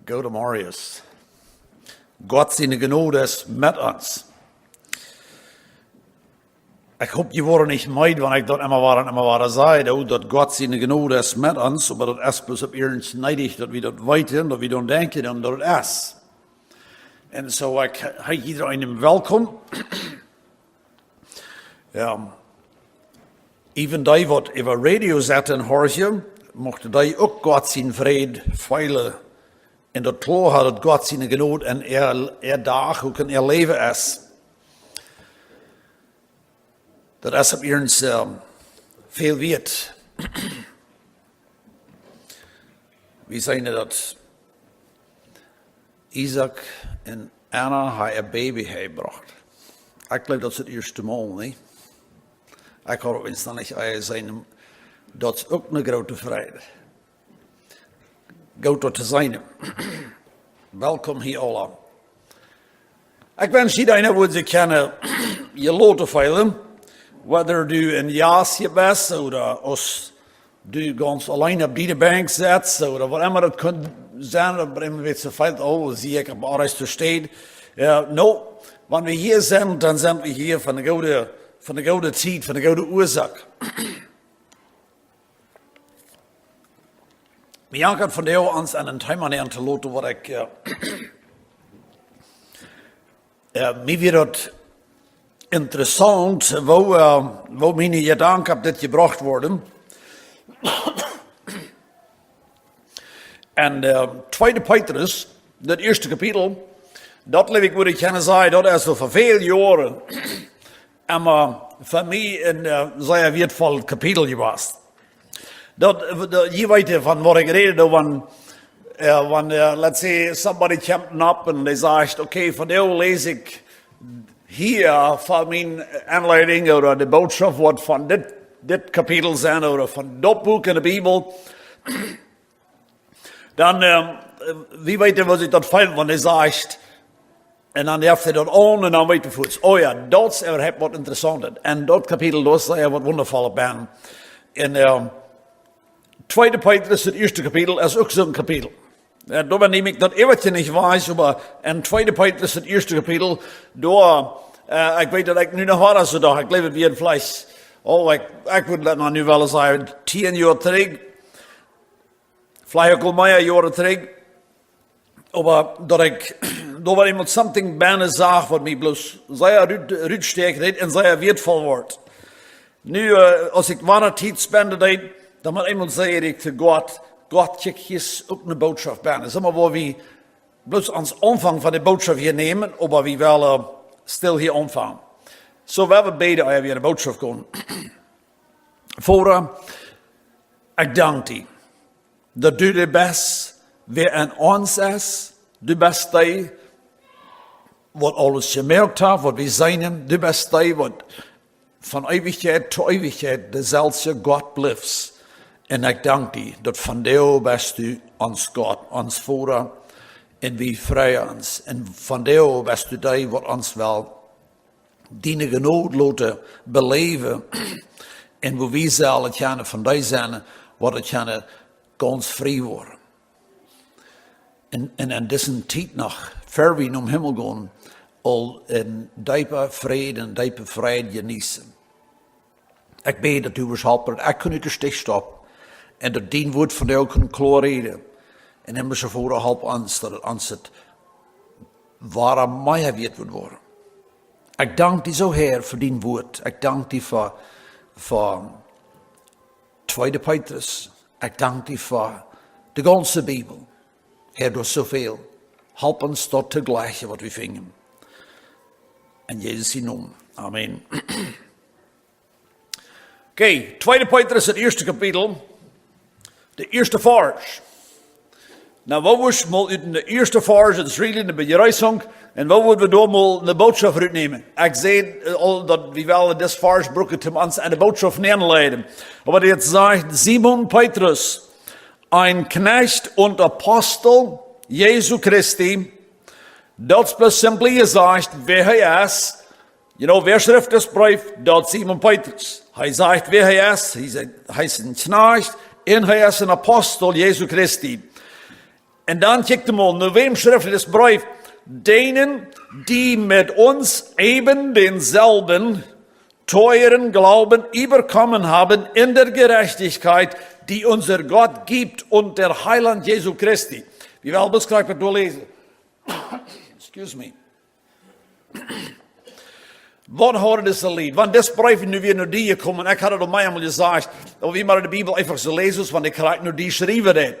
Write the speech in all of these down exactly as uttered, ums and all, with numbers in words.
Go to Marius. Gott siene Jnod es met ons. Ekj hop, jie woaren nich meed, wan ekj daut emma wada un emma wada saj, daut Gott siene Jnod es met ons, oba daut es bloos opp ieescht needich, daut wie daut weeten, daut wie dan denkjen, un daut et es. Un soo, ekj heet jieda eenem welkom. Jo. Even dee, waut äwa Radio sett un horchen, muchten dee uk Gott sien Fräd feelen. Un daut kloa haben, daut Gott siene Jnod en äa, äa Dach uk en äa Läwen es. Daut es opp ieescht, ähm, väl wieet. Wie seenen daut Isaak un Anna haben een Baby häabrocht. Ekj jleew, daut es daut ieeschte Mol, nä? Ekj haud opp ieescht noch nich ea seenen, daut es uk eene groote Freid. Goot daut to seenen. Welkom hia aula. Ekj wensch, jieda eena wudd sikj kjennen jeloten feelen, whether du een Jast best ooda aus du gaunz auleen opp diene Bankj setst ooda waut emma daut kunn sennen, daut eena een bät feelt, oh, sie ekj opp de rajchte Städ. Jo, no, wan wie hia sent, dan sent wie hia fa eene goode, fa eene goode Tiet, fa eene goode Uasoak. Wie jankat vondoag ons aun een Thema nenn to loten, waut ekj, äh, äh, mie wia daut interessaunt, woo, äh, woo miene Jedanken opp dit jebrocht worden. En, äh, tweede Petrus, daut ieeschte Kapitel, daut jleew ekj, wudd ekj kjennen sajen, daut es aul fa väl Joaren emma fa mie een, äh, sea wieetvoll Kapitel jewast. Daut, äh, daut, jie weeten, von waut ekj räd, daut wan, äh, wan, äh, let's say, somebody kjemt nopp un dee sajcht, okay, vondoag läs ekj hia von miene Aunleitung ooda de Bootschoft, waut von dit, dit Kapitel sent ooda von daut Buak en de Bibel. Dan, ähm, wie weeten, waut sikj daut feelt, wan dee sajcht, un dan jeft hee daut aun un dan weet wie fuaz, oh jo, daut es äwahaupt waut Interessauntet. Un daut Kapitel, daut es sea waut wundavollet bie. En, ähm, tweede Petrus, daut ieeschte Kapitel, es uk soon Kapitel. Jo, doa sie ekj daut eewich nich wees, oba en tweede Petrus, daut ieeschte Kapitel, doa, äh, ekj weet daut ekj nu noch wada soo docht, ekj jleew, et wia veleicht, oh, ekj, ekj wudd daut nu wellen sajen, tieen Joa trigj, veleicht uk aul mea Joaren trigj, oba daut ekj, doa wia eemol something bennen sach, waut mie bloos sea rut, rutstäakjen deed un sea wieetvoll wort. Nu, äh, aus ekj wada Tiet spenden deed, dan mott eemol sajen ekj to Gott, Gott, kjikj, hia es uk eene Bootschoft bennen. Saj mau, woo wie bloos aum Aunfank von de Bootschoft hia nämen, oba wie wellen stell hia aunfangen. Soo, wie wellen bäden, ea wie de Bootschoft gonen. Voda, ekj dank die, daut du de best, wäa en ons es, du best dee, waut aules jemoakt haft, waut wie seenen, du best dee, waut von Eewichkjeit to Eewichkjeit deselwje Gott blift. Un ekj dank die, daut vondoag best du ons Gott, ons Voda, un wie freien ons. Un vondoag best du dee, waut ons well diene Jnod loten beläwen, un woo wie sellen kjennen von dee sennen, waut et kjennen gaunz frie woaren. Un, un en dise Tiet noch, ver wie nom Himmel gonen, aul een deepa Fräd un deepa Freid jeneeten. Ekj bäd, daut du wurscht halpen, daut ekj kunn ut de Stich stoppen, un daut dien Wuat vondoag kunn kloa räden. Un himmlischa Voda, halp ons, daut et ons et wada mea wieet woat woaren. Ekj dank die soo, Herr, fa dien Wuat. Ekj dank die fa, fa tweede Petrus. Ekj dank die fa de gaunze Bibel. Herr, du hast soo väl. Halp ons daut to jlikjen, waut wie finjen. En Jesus sien Nomen. Amen. Okay, tweede Petrus, daut ieeschte Kapitel, de ieeschte Varsch. Nu, woo wudd wie mol ut de ieeschte Varsch, daut es really eene Bejreessunk, un woo wudd wie doa mol eene Bootschoft rutnämen? Ekj säd, äh, aul, daut wie wellen dit Varsch brucken, om ons aun de Bootschoft auntoleiden. Oba daut sajcht Simon Petrus, een Kjnajcht un Apostel Jesu Christi, daut es bloos simply jesajcht, wäa hee es, you know, wäa schrift dis Breef? Daut es Simon Petrus. Hee sajcht, wäa hee es. Hee sajcht, hee es een Kjnajcht un hee es een Apostel Jesu Christi. Und dann kjikj emol, no wäm schrift hee dän Breef? Denen, die mit uns eben denselben teuren Glauben überkommen haben in der Gerechtigkeit, die unser Gott gibt und der Heiland Jesu Christi. Wie well bloos krakjt daut läsen? Excuse me. Waut haud dise Lied? Wan dis Breef nu wada no die jekomen, ekj haud daut aul meamol jesajcht, oba wie motten de Bibel eefach soo läsen, aus wan dee krakjt no die schriewen deed.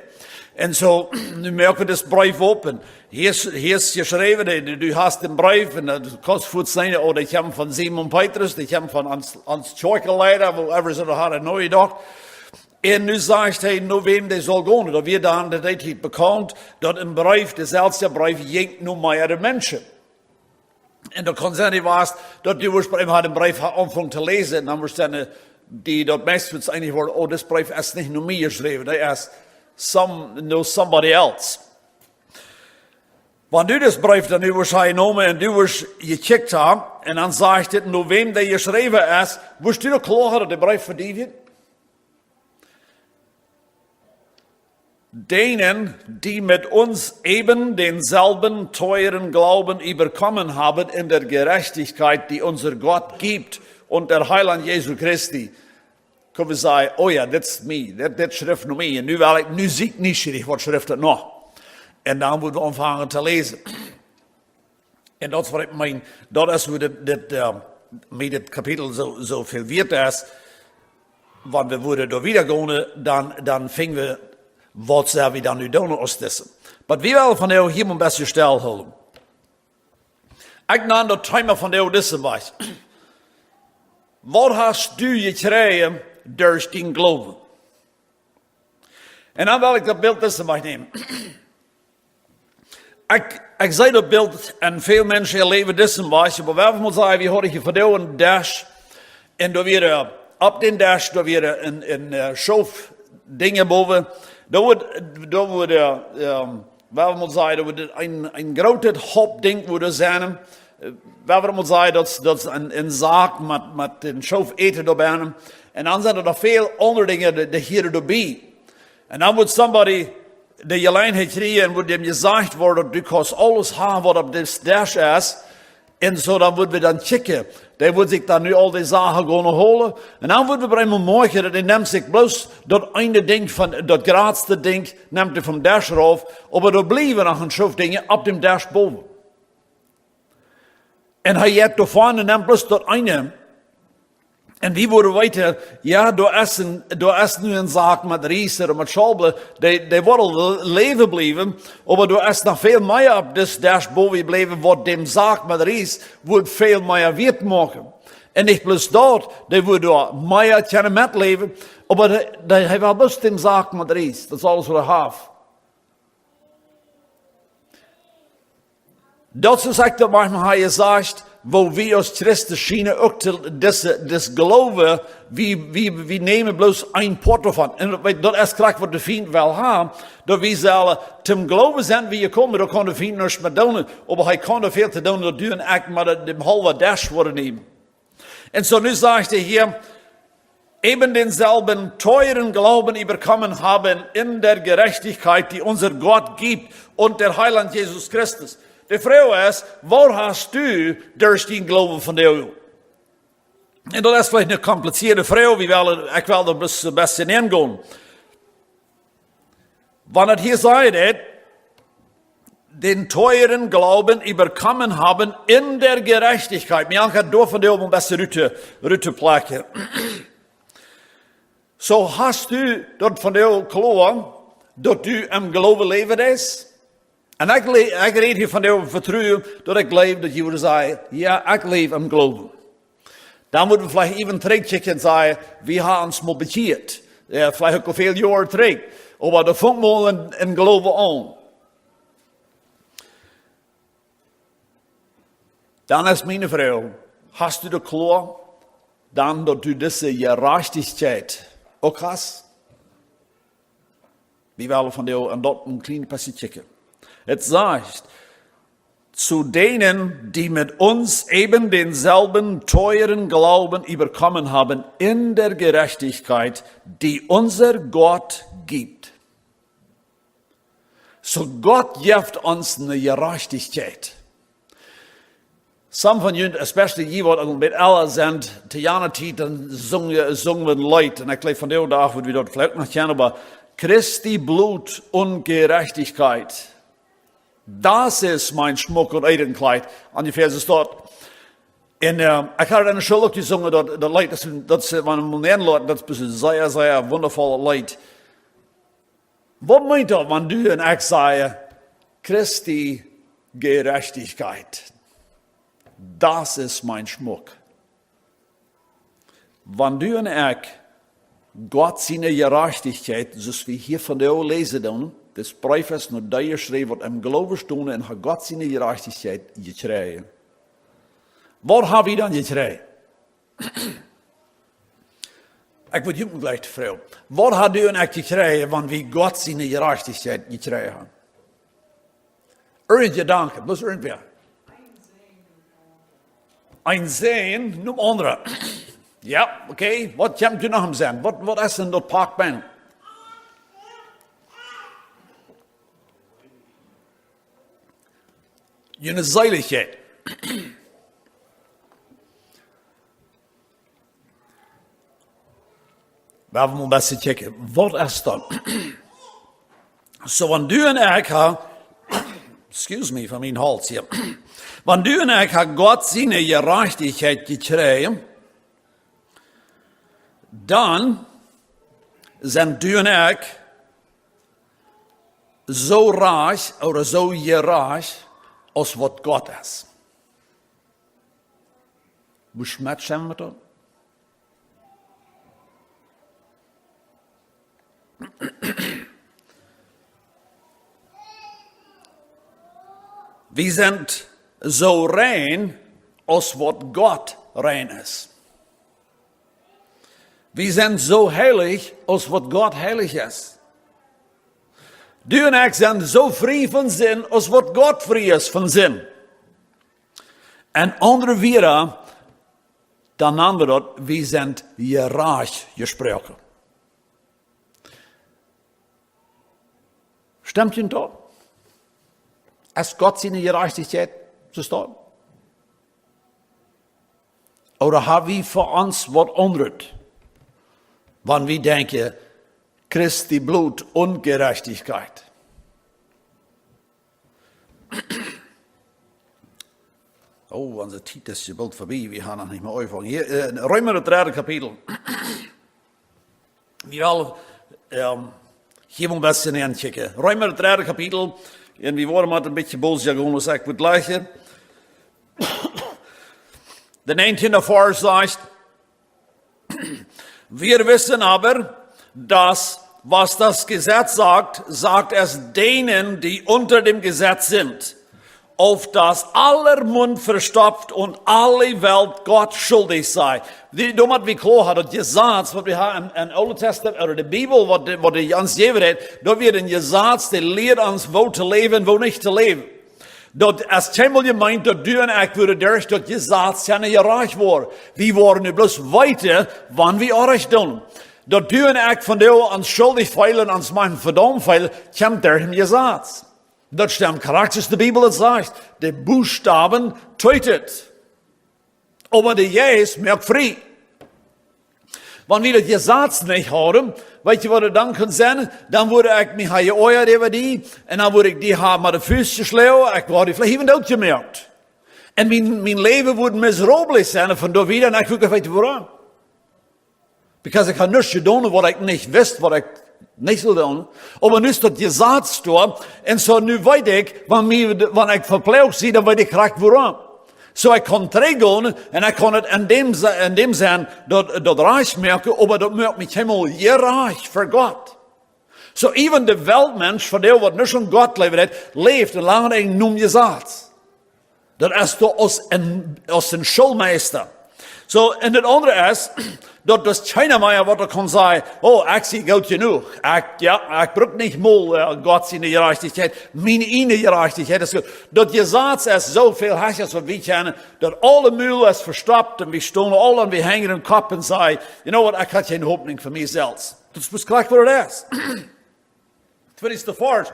Un soo, nu moak wie disen Breef op. Hia es, hia es jeschräwen, du, du hast dän Breef, un daut kaust fuaz seenen, oh, dee kjemt von Simon Petrus, dee kjemt von ons, ons Kjoakjenleida, whoever see daut hauden nojedocht. Un nu sajcht hee, no wäm dee saul gonen. Daut wia dan to dee Tiet bekaunt, daut een Breef, deselwje Breef, jinkj no mea Menschen. Un daut kaun sennen, dee wist, daut dee uasprinjlich haud een Breef aunjefongen to läsen, un dan wia daut, dee daut meist eenich wia, oh, dis Breef es nich no mie jeschräwen, dee es some, no somebody else. Wan du disen Breef dan nu wurscht aunnemen un du wurscht jekjikjt haben, un dan sajcht et, no wäm dee jeschräwen es, wurscht du daut kloa haben, daut de Breef fa die wia? Denen, die mit uns eben denselben teuren Glauben überkommen haben in der Gerechtigkeit, die unser Gott gibt und der Heiland Jesu Christi. Kjenn wie sajen, oh jo, dit es mie, dit, dit schrift no mie. Nu well ekj, nu sie ekj nieschierich, waut schrift et noch? Un dan woa wie aunfangen to läsen. Un daut es waut ekj meen, daut es woo dit, dit, eh, mie dit Kapitel soo, soo väl wieet es. Wan wie wudden doa wieda gonen, dan, dan finjen wie, waut sell wie dan nu doonen aus dise. Oba wie wellen vondoag hia een bät stell hoolen. Ekj nan daut Thema vondoag dise Wajch. Waut hast du jekjräajen derch dän Gloowen? Un dan well ekj daut Bilt dise Wajch nämen. Ekj, ekj see daut Bilt en väl Menschen äa Läwen dise Wajch, oba wie motten sajen, wie hauden hia vondoag een Desch. Un doa wia, eh, opp dän Desch, doa wia een, een, eh, Schoof Dinja bowen. Doa wia, doa wia, eh, ehm, wie motten sajen, doa wia een, een grootet Haupt Dinj, woo doa sennen, eh, wie motten sajen, daut, daut es een, een Sak met, met een Schoof Äten doa bennen. Un dan sent doa noch väl aundre Dinja, dee, dee hia doabie. Un dan wudd somebody de Jeläajenheit kjrieen un wudd am jesajcht woaren, daut du kaust aules haben, waut opp disen Desch es. Un soo, dan wudd wie dan kjikjen. Dee wudd sikj dan nu aul dee Sachen gonen holen. Un dan wudd wie bie am moakjen, daut hee nemt sikj bloos daut eene Dinj von, daut jratste Dinj, nemt hee vom Desch rauf, oba doa bliewen noch een Schoof Dinja opp dän Desch bowen. Un hee jeit doavon un nemt bloos daut eene. Un wie wudden weeten, jo, doa es een, doa es nu een Sak met Ries ooda met Schaubel, dee, dee woat aul läwen bliewen, oba doa es noch väl mea opp disen Desch bowen jebläwen, waut dän Sak met Ries wudd väl mea wieet moaken. Un nich bloos daut, dee wudd doa mea kjennen metläwen, oba dee, dee, hee well bloos dän Sak met Ries, daut es aules, waut hee haft. Daut es, ekj daut maunchmol hab jesajcht, woo wie aus Christen schienen uk to dise, dis Gloowen, wie, wie, wie nämen bloos een Poat doavon. Un daut, daut es krakjt waut de Fient well haben, daut wie sellen toom Gloowen sent wie jekomen, doa kaun de Fient nuscht met doonen, oba hee kaun doa väl to doonen, daut du un ekj mau dän, dän haulwen Desch wudden nämen. Un soo nu sajcht hee hia, eben denselben teuren Glauben überkommen haben in der Gerechtigkeit, die unser Gott gibt und der Heiland Jesus Christus. De Froag es, waut hast du derch dän Gloowen vondoag? Un daut es veleicht eene komplizierte Froag, wie wellen, ekj well doa bloos een bät enenn gonen. Wan et hia sajcht, den teuren Glauben überkommen haben in der Gerechtigkeit. Mie jankat doa vondoag een bät rut to, rut to plekjen. Soo hast du daut vondoag kloa, daut du em Gloowen läwen deist? Un ekj le-, ekj räd hia vondoag em Vetruen, daut ekj jleew, daut jie wudden sajen, jo, ekj läw em Gloowen. Dan wudd wie veleicht eefach trigjkjikjen un sajen, wie haben ons mol bekjieet. Jo, veleicht uk aul väl Joa trigj. Oba doa funk mol een, een Gloowen aun. Dan es miene Froag, hast du daut kloa, dan daut du dise Jerajchtichkjeit uk hast? Wie wellen vondoag aun daut een kjlien bät kjikjen. Et sajcht, zu denen, die mit uns eben denselben teuren Glauben überkommen haben in der Gerechtigkeit, die unser Gott gibt. So Gott jeft ons ne Jerajchtichkjeit. Some von junt, especially jie waut een bät elra sent, to jane Tiet, dan sungen, sungen wie een Leet. Un ekj jleew vondoag dän Dach wudd wie daut veleicht noch kjennen, oba Christi Blut un Jerajchtichkjeit. Das ist mein Schmuck und Ehrenkleid. Aun de Varsch steit. Un, äh, ekj haud enne School uk jesungen daut, daut Leet, daut, daut es, wan eena mol nenloten, daut es een sea, sea wundavollet Leet. Waut meent daut, wan du un ekj sajen, Christi Jerajchtichkjeit, das ist mein Schmuck? Wan du un ekj Gott siene Jerajchtichkjeit, soo aus wie hia vondoag läsen doonen, daut Breef es no dee jeschräwen waut em Gloowen stonen un haben Gott siene Jerajchtichkjeit jekjräajen. Waut haben wie dan jekjräajen? Ekj wudd junt jlikj froagen. Waut haben du un ekj jekjräajen, wan wie Gott siene Jerajchtichkjeit jekjräajen haben? Irjent Jedanken, bloos irjentwäa. Een Sän nom aundren. Jo, okay, waut kjemt doa noch em Senn? Waut, waut es en daut Pak bennen? June Seelichkjeit. Wie haben een bät jekjikjt. Waut es daut? So, wan du un ekj haben, excuse me, von mien Hauls hia. Wan du un ekj haben Gott siene Jerajchtichkjeit jekjräajen, dan sent du un ekj soo rajcht ooda soo jerajcht aus waut Gott es. Woo schmock es daut? Wie sent soo rein aus waut Gott rein es. Wie sent soo heilich aus waut Gott heilich es. Du un ekj sent soo frie von Sind aus waut Gott frie es von Sind. En aundre Wieed, dan nanen wie daut, wie sent jerajcht jesproaken. Stemt junt daut? Es Gott siene Jerajchtichkjeit to stonen? Ooda haben wie fa ons waut aundret, wan wie denkjen, Christi Blut un Jerajchtichkjeit? Oh, onse Tiet es je boolt verbie. Wie haben noch nich mea aunjefongen. Hia, äh, Reema, daut dredde Kapitel. Wie wellen, ähm, hia mol een bät nenkjikjen. Reema, daut dredde Kapitel. Un wie woaren mau een bät bosja gonen, aus ekj wudd jlikjen. De näajentieende Varsch sajcht: Wir wissen aber, dass, was das Gesetz sagt, sagt es denen, die unter dem Gesetz sind, auf dass aller Mund verstopft und alle Welt Gott schuldig sei. Dee, doamet wie kloa haben, daut Jesaz, waut wie haben em, em Oolen Testament, ooda de Bibel, waut dee, waut dee ons jejäft haft, daut wia een Jesaz, dee lieet ons, woo to läwen, woo nich to läwen. Daut es kjeenmol jemeent, daut du un ekj wudden derch daut Jesaz kjennen jerajcht woaren. Wie woaren nu bloos weeten, wan wie orrajcht doonen. Daut du un ekj vondoag ons schuldich feelen, ons mau vedaumt feelen, kjemt derch daut Jesaz. Daut stemt krakjt soo aus de Bibel daut sajcht. De Buchstaben tötet. Oba de Jeist moakt frie. Wan wie daut Jesaz nich hauden, weetst du waut et dan kunn sennen? Dan wudd ekj mie haben jeoajat äwa die, un dan wudd ekj die haben met de Fust jeschloagen, ekj wudd die veleicht uk doot jemoakt. Un mien, mien Läwen wudd miserabel sennen von doa wieda, un ekj wudd nich weeten wuarom. Because ekj haud nuscht jedonen waut ekj nich wist, waut ekj nich sull doonen. Oba nu es daut Jesaz doa, un soo nu weet ekj, wan mie, wan ekj veploagt sie, dan weet ekj krakjt wuarom. Soo ekj kaun trigjgonen, un ekj kaun et en däm Se-, en däm Senn daut, daut rajcht moaken, oba daut moakt mie kjeenmol jerajcht ver Gott. Soo even de Weltmensch, fa dee waut nich aun Gott jleewen deit, läft en lang en nom Jesaz. Daut es doa aus een, aus een Schoolmeista. Soo, un daut aundre es, daut, daut kjeena mea waut kaun sajen: "Oh, ekj sie goot jenuach. Ekj, jo, ekj bruk nich mol, äh, Gott siene Jerajchtichkjeit. Miene ieejne Jerajchtichkjeit es goot." Daut Jesaz es soo väl hecha aus waut wie kjennen, daut aule Mul es vestoppt un wie stonen aula un wie henjen dän Kopp un sajen: "You know what, ekj hab kjeene Hopninj fa mie selfst." Daut es bloos krakjt waut et es. Twintichste Varsch.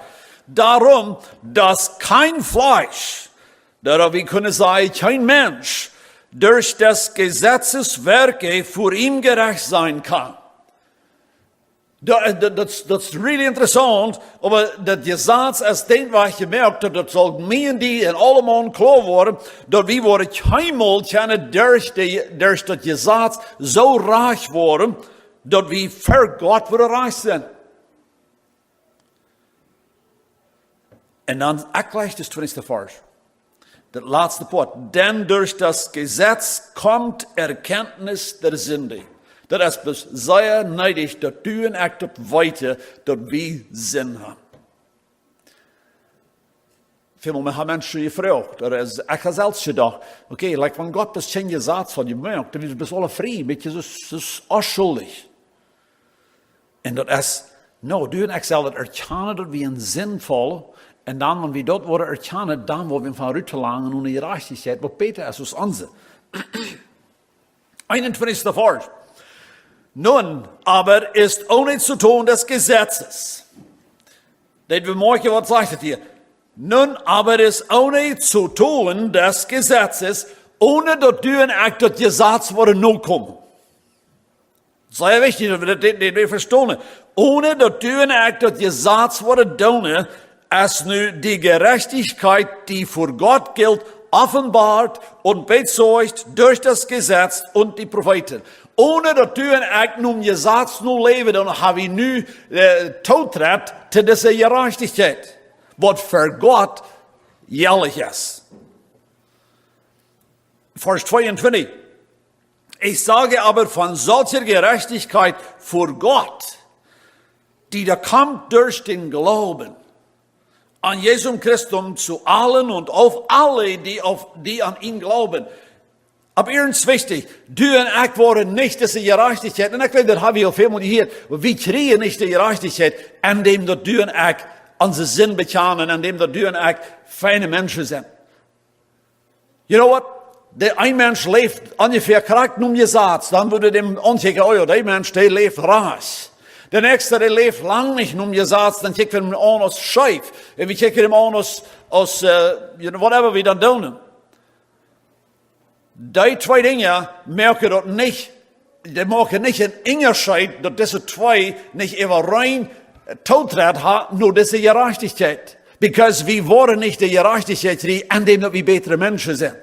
Darum, dass kein Fleisch, daut wie kunnen sajen, kein Mensch, durch des Gesetzes Werke vor ihm gerecht sein kann. Daut, daut, daut, daut es really interessaunt, oba daut Jesaz es dän Wajch jemoakt, daut, daut saul mie un die un aulemaun kloa woaren, daut wie woaren kjeenmol kjennen derch de, derch daut Jesaz soo rajcht woaren, daut wie ver Gott woaren rajcht sennen. Un dan, ekj läs daut twintichste Varsch. Daut latste Poat. Denn durch das Gesetz kommt Erkenntnis der Sünde. Daut es bloos sea needich, daut du un ekj daut weeten, daut wie Sind haben. Väl mol haben Menschen jefroagt, ooda es, ekj hab selfst jedocht, okay, like, wan Gott daut kjeene Jesaz haud jemoakt, dan wieren wie aula frie, weet jie, daut es, daut es onschuldich. Un daut es, no, du un ekj sellen daut erkjanen, daut wie en Sind faulen. Un dan, wan wie daut woaren erkjanen, dan woa wie von rut velangen no eene Jerajchtichkjeit, waut bäta es aus onse. Eenuntwintichste Varsch. Nun aber ist ohne zu tun des Gesetzes. Daut wie moakjen, waut sajcht et hia? Nun aber ist ohne zu tun des Gesetzes, onen daut du un ekj daut Jesaz woaren nokomen. Sea wichtich, daut wie daut, daut, daut wie vestonen. Onen daut du un ekj daut Jesaz woaren doonen, es nu die Gerechtigkeit, die vor Gott gilt, offenbart und bezeugt durch das Gesetz und die Propheten. Onen daut du un ekj nom Jesaz no läwen, dan hab wie nu, äh, Tottritt to dise Jerajchtichkjeit, waut ver Gott jelich es. Varsch tweeuntwintich. Ich sage aber von solcher Gerechtigkeit vor Gott, die da kommt durch den Glauben an Jesus Christus zu allen und auf alle, die auf, die an ihn glauben. Oba hia es wichtich, du un ekj woaren nich dise Jerajchtichkjeit, un ekj weet, daut hab wie aul väl mol jehieet, oba wie kjrieen nich de Jerajchtichkjeit, endäm daut du un ekj onse Sind bekjanen, endäm daut du un ekj feine Menschen sent. You know what? De een Mensch läft onjefäa krakjt nom Jesaz, dan wudd wie däm aunkjikjen, oh jo, dee Mensch, dee läft rajcht. De näakjsta, dee läft lang nich nom Jesaz, dan kjikj wie däm aun aus scheef. Un wie kjikjen däm aun aus, aus, äh, you know, whatever wie dan doonen. Dee twee Dinja moaken daut nich, dee moaken nich een Unjascheet, daut dise twee nich äwarein Tottritt haben no dise Jerajchtichkjeit. Because wie woaren nich de Jerajchtichkjeit kjrieen, endäm daut wie bätre Menschen sent.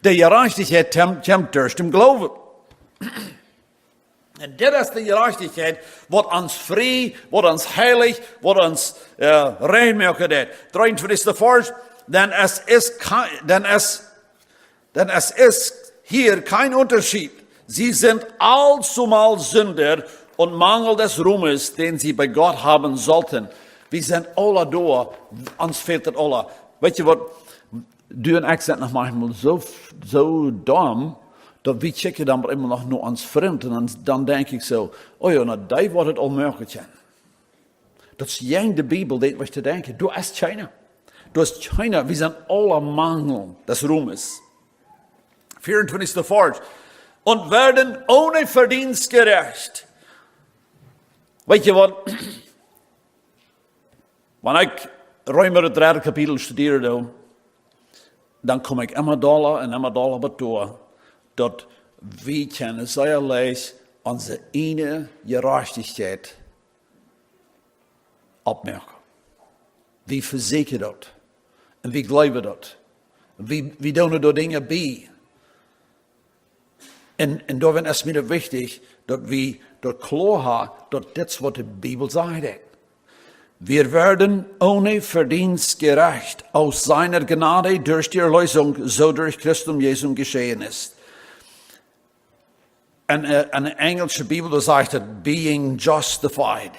De Jerajchtichkjeit kjemt, kjemt derch dän Gloowen. Un dit es de Jerajchtichkjeit, waut ons frie, waut ons heilich, waut ons, äh, rein moaken deit. Dreeuntwintichste Varsch, denn es ist kei-, denn es, denn es ist hier kein Unterschied. Sie sind allzumal Sünder und Mangel des Ruhmes, den sie bei Gott haben sollten. Wie sent aula doa, ons fält daut aula. Weet jie waut? Du un ekj sent noch maunchmol soo, soo domm, daut wie kjikjen dan emma noch no ons Frind un dan, dan denkj ekj soo, oh jo, na, dee woat et aul moaken kjennen. Daut es jäajen de Bibel, daut wie to denkjen. Du hast kjeena. Du hast kjeena. Wie sent aula Mangel des Ruhmes. Vieeuntwintichste Varsch. Und werden ohne Verdienst gerecht. Weet jie waut? Wan ekj Reema daut dredde Kapitel studieren doo, dan kom ekj emma dolla un emma dolla bat doa, daut wie kjennen sea leicht onse eejne Jerajchtichkjeit oppmoaken. Wie vesäakjen daut. Un wie jleewen daut. Wie, wie doonen doa Dinja bie. Un, un doawäajen es mie daut wichtich, daut wie daut kloa haben, daut dit es waut de Bibel sajcht. Wir werden ohne Verdienst gerecht aus seiner Gnade durch die Erlösung, so durch Christus Jesus geschehen ist. En, äh, en de enjelsche Bibel, doa sajcht et, being justified.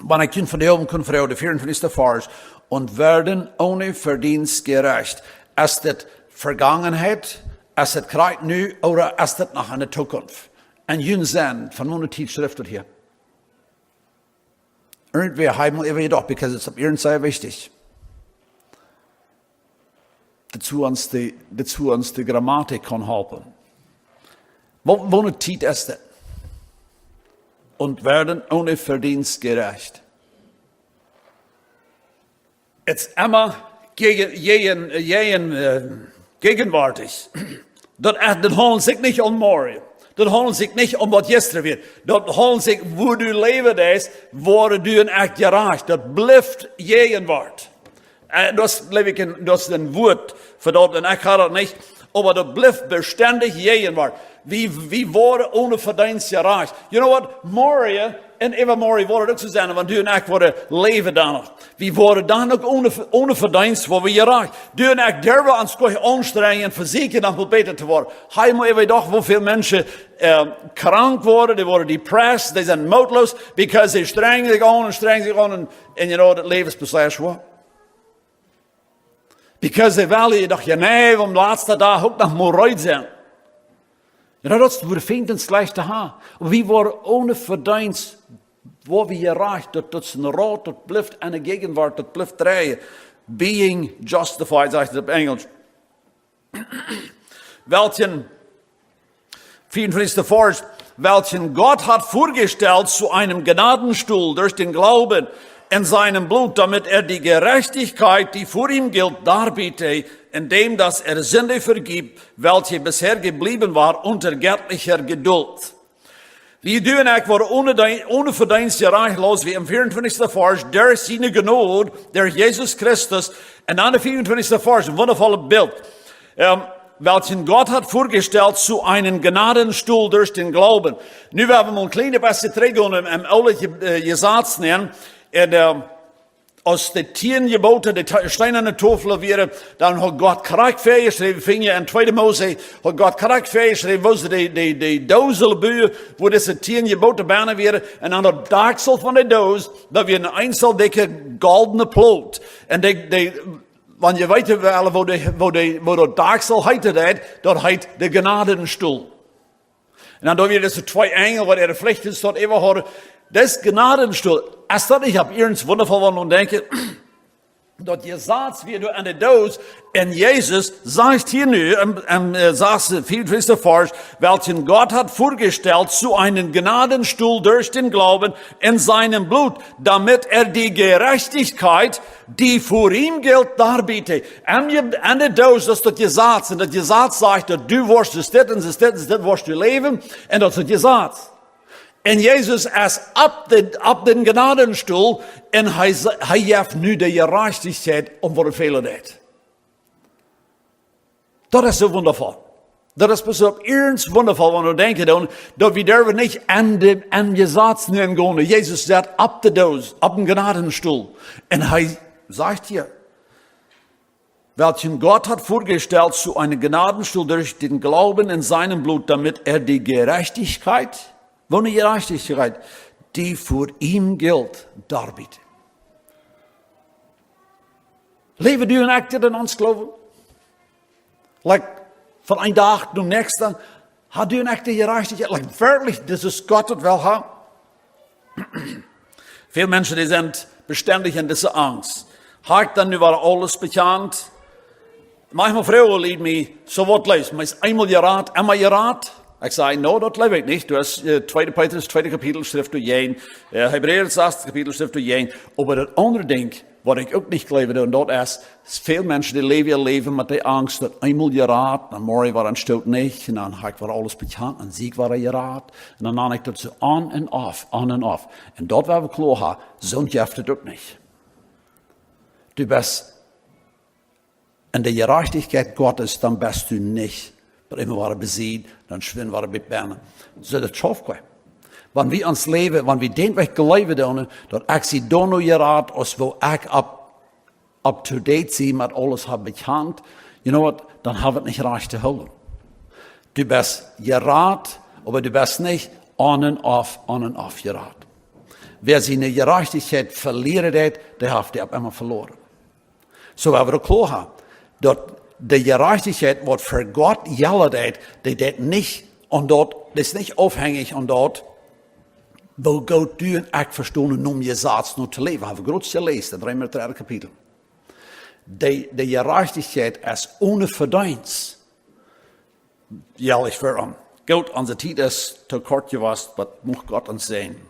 Wan ekj junt von de Oabent kunn froagen, de vieeuntwintichste Varsch, und werden ohne Verdienst gerecht. Es dit Vergangenheit, es dit krakjt nu, ooda es dit noch en de Zukunft? En jun Senn, von woone Tiet schrift daut hia? Irjentwäa haft mol äwa jedocht, because it's irjent sea wichtich. Daut ons de, daut ons de Grammatik kaun halpen. Wo, woone Tiet es dit? Und werden ohne Verdienst gerecht. It's emma jäajen, jäajen, jäajen, äh, jäajenwoatich. Daut es, daut haundelt sikj nich om morjen. Daut haundelt sikj nich om waut jistren wia. Daut haundelt sikj, woo du läwen deist, woaren du un ekj jerajcht. Daut blift jäajenwoatich. Äh, daut es, jleew ekj, een, daut es een Wuat fa daut, un ekj hab daut nich, oba daut blift bestendich jäajenwoatich. Wie, wie woaren one Vedeenst jerajcht. You know what? Morjen un äwamorjen woat daut uk soo sennen, wan du un ekj woaren läwen dan noch. Wie woaren dan uk one, one Vedeenst woaren wie jerajcht. Du un ekj derwen ons goanich aunstrenjen, vesieekjen, dan mol bäta to woaren. Hee, mau äwa doch, woo väl Menschen, äh, krank woaren, dee woaren depressed, dee sent mootloos, because see strenjen sikj aun un strenjen sikj aun un, un, you know, daut Läwen es beschieden. Because see wellen je doch, jo, nä, aum latsten Dach uk noch mol reed sennen. Jo, daut es, woo de Fient ons jlikjt to haben. Oba wie woaren one Vedeenst, woa wie jerajcht, daut, daut es een Rot, daut blift enne Jäajenwoat, daut blift dreien. Being justified, sajcht et opp Enjelsch. Welchen, vierundzwanzigsten Varsch, welchen Gott hat vorgestellt zu einem Gnadenstuhl durch den Glauben in seinem Blut, damit er die Gerechtigkeit, die vor ihm gilt, darbiete, indem dass er Sünde vergibt, welche bisher geblieben war unter göttlicher Geduld. Wie du un ekj woaren one Dee-, one Vedeenst jerajcht, aus wie em vierundzwanzigsten Varsch, derch siene Jnod, derch Jesus Christus, un dan de vierundzwanzigsten Varsch, een wundavollet Bilt. Ähm, welchen Gott hat vorgestellt zu einem Gnadenstuhl durch den Glauben. Nu woa wie mol een kjlien bät trigj gonen em, em oolen Je-, äh, Jesaz nämen. Un, ähm, aus de tieen Jeboten, de te-, steenane Tofel wieren, dan haud Gott krakjt väajeschräwen, finj wie en tweede Mose, haud Gott krakjt väajeschräwen, woo see de, de, de Doos buen, woo dise tieen Jeboten bennen wieren, un aun daut Dakjsel von de Doos, daut wia een eenzel dikje goldne Plot. Un de, de, wan jie weeten wellen, woo de, woo de, woo daut Dakjsel heeten deed, daut heet de Gnadenstuhl. Un dan doa wia dise twee Enjel, waut äare Flicht es, daut äwa hauden. Daut es Gnadenstuhl. Es daut nich opp ieescht wundafoll, wan wie denkjen, daut Jesaz wia doa aun de Doos, un Jesus sajcht hia nu, em, em, äh, sajcht et, vierundzwanzigsten Varsch, welchen Gott hat vorgestellt zu einem Gnadenstuhl durch den Glauben in seinem Blut, damit er die Gerechtigkeit, die vor ihm gilt, darbiete. Aun de, aun de Doos es daut Jesaz, un daut Jesaz sajcht, daut du woascht dit un dit un dit woascht du läwen, un daut es daut Jesaz. Un Jesus es opp dän, opp dän Gnadenstuhl, un hee sa-, hee jeft nu de Jerajchtichkjeit, om waut et fälen deed. Daut es soo wundafoll. Daut es besonda ieescht wundafoll, wan wie denkjen dan, daut wie derwen nich aun de, aun Jesaz nengonen. Jesus sat opp de Doos, opp dän Gnadenstuhl. Un hee sajcht hia, welchen Gott hat vorgestellt zu einem Gnadenstuhl durch den Glauben in seinem Blut, damit er die Gerechtigkeit, woone Jerajchtichkjeit, die vor ihm gilt, darbiete. Läwen du un ekj dit en ons Gloowen? Like, von een Dach toom näakjsten, hast du un ekj de Jerajchtichkjeit? Like, werkjlich, dit es Gott daut well haben? Väl Menschen, dee sent bestendich en dise Angst. Hab ekj dan nu wada aules bekjant? Maunchmol froagen Lied mie, soo waut leeft, meist eemol jerat, emma jerat? Ekj saj, no, daut jleew ekj nich. Du hast, äh, tweede Petrus, tweede Kapitel, schrift doa jäajen, äh, Hebräa, daut sasde Kapitel, schrift doa jäajen. Oba daut aundre Dinkj, waut ekj uk nich jleew, un daut es, väl Menschen, dee läwen äa Läwen met de Angst, daut eemol jerat, dan morjen wada een Stoot nich, un dan hab ekj wada aules bekjant, un sie ekj wada jerat, un dan han ekj daut soo on un off, on un off. Un daut woa wie kloa haben, soo jeft et uk nich. Du best en de Jerajchtichkjeit Gottes, dan best du nich, oba emma wada besied, dan schwind wada bie bennen. Soo daut schauft nich. Wan wie ons Läwen, wan wie dän Wajch jleewen doonen, daut ekj sie doano jerat, aus woo ekj opp, up to date sie met aules hab bekjant, you know what, dan hab wie et nich rajcht to hoolen. Du best jerat, oba du best nich on un off, on un off jerat. Wäa siene Jerajchtichkjeit velieren deit, dee haft dee opp emma veloaren. Soo woa wie daut kloa haben, daut de Jerajchtichkjeit, waut fa Gott jelt, dee, dee deit nich aun daut, dee es nich aufhenjich aun daut, woo goot du un ekj vestonen, om Jesaz no to läwen. Hab wie groot jeläst, en Reema, daut dredde Kapitel. De, de Jerajchtichkjeit es one Vedeenst. Jo, ekj verom. Goot, onse Tiet es too kort jewast, oba mucht Gott ons säajnen.